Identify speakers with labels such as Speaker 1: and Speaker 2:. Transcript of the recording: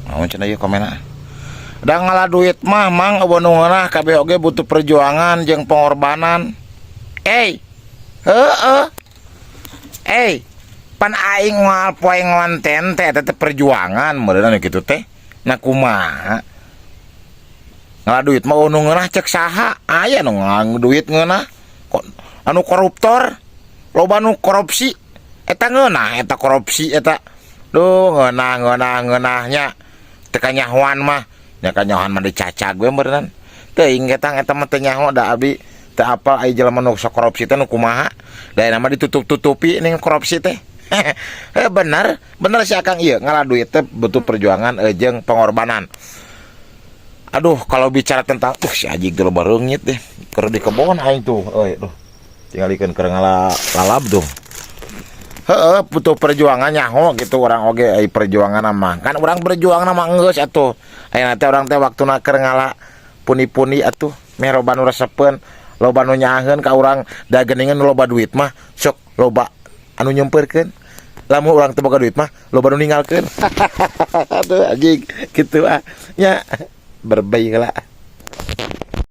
Speaker 1: Naon cenah ieu komenna? Da ngala duit mah, Mang, euweuh nu ngeunah, kabeh oge butuh perjuangan jeung pengorbanan. Eh, heeh. Eh, pan aing moal poe ngonten teh eta teh perjuangan meureunna kitu teh. Nah, kumaha? Ngala duit mah euweuh nu ngeunah cek saha? Aya nu ngala duit ngeunah. Kok anu koruptor? Loba nu korupsi. Eta ngeunah eta korupsi eta. Duh, ngeunah ngeunah ngeunahnya. Teu kanyahoan mah. Nya kanyahoan mah dicacag we meureunnan. Teuing ketang eta mah teu nyaho da abdi teu apal ai jelema nu sok korupsi teh nu kumaha. Da mah ditutup-tutupi ning korupsi teh. Eh, bener, bener si Akang ieu ngala duit teh butuh perjuangan jeung pengorbanan. Aduh, kalau bicara tentang si Ajik tuh loba reungit deh. Keur di kebon aing tuh, euy, duh. Tingalikeun keur ngala lalab tuh. Heeh, butuh perjuangan, nyaho gitu orang oge ai perjuangan mah. Kan urang berjuang mah geus atuh. Ayeuna teh urang teh waktuna keur ngala pundi-pundi atuh, meh loba nu resepeun, loba nu nyaaheun ka urang da geuningan loba duit mah sok loba anu nyempeurkeun. Lamun urang teu boga duit mah loba nu ninggalkeun. Aduh, anjing, kitu ah. Nya berbay heula.